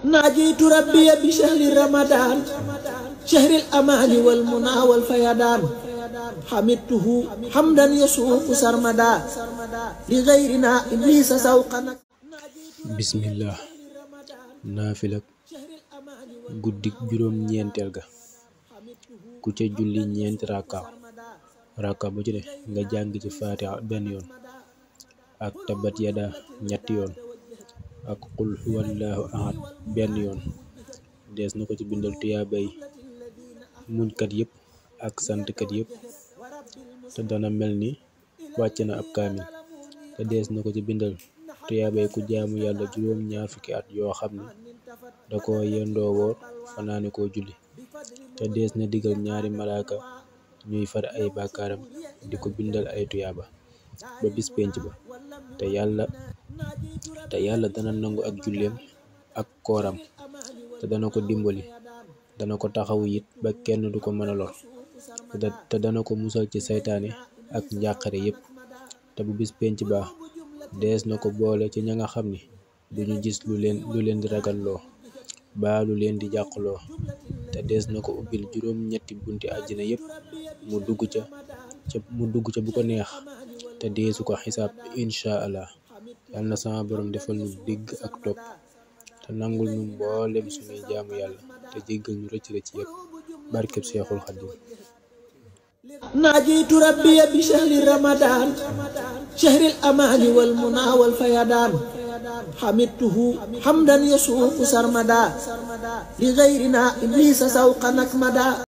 ناجيت ربي بشهر رمضان شهر الأمان والمنى والفيضان حمدته حمدا يسوق سرمدا لغيرنا إبليس سوقا. bismillah naafila guddik juróom ñeenteel ga ku ca julli ñeenti rakka bu ci ne nga jàng ci faatiha benn yoon ak tabbat yada ñetti yoon ak qul huwallahu ahad benn yoon. dees na ko ci bindal tuyaabay muñkat yépp ak santkat yépp te dana mel ni wàcc na ab kaamil. te dees na ko ci bindal tuyaabay ku jaamu yàlla juróom ñaar fukki at yoo xam ne da ko yendoo woor fanaane koo julli. te dees na digal ñaari malaaka ñuy far ay bàkkaaram di ko bindal ay tuyaaba ba bis penc ba. te yàlla dana nangu ak julleem ak kooram te dana ko dimbali, dana ko taxawu it ba kenn du ko mën a lor te dana ko musal ci saytaane ak njàqare yépp. te bu bis penc ba dees na ko boole ci ña nga xam ni duñu gis lu leen di ragalloo baa lu leen di jàqloo. te dees na ko ubbil juróom ñetti bunti àjjana yépp mu dugg ca bu ko neex te deesu ko xisaab insha allah. yal na sama borom defal nu dégg ak topp te nangul nu mboolem suñuy jaamu yàlla te jéggal ñu rëcc yépp barkeb Seexul Xadiim. ناجيت ربي بشهر رمضان شهر الأمان والمنى والفيضان حمدته حمدا يسوق سرمدا لغيرنا إبليس سوقا نكمدا.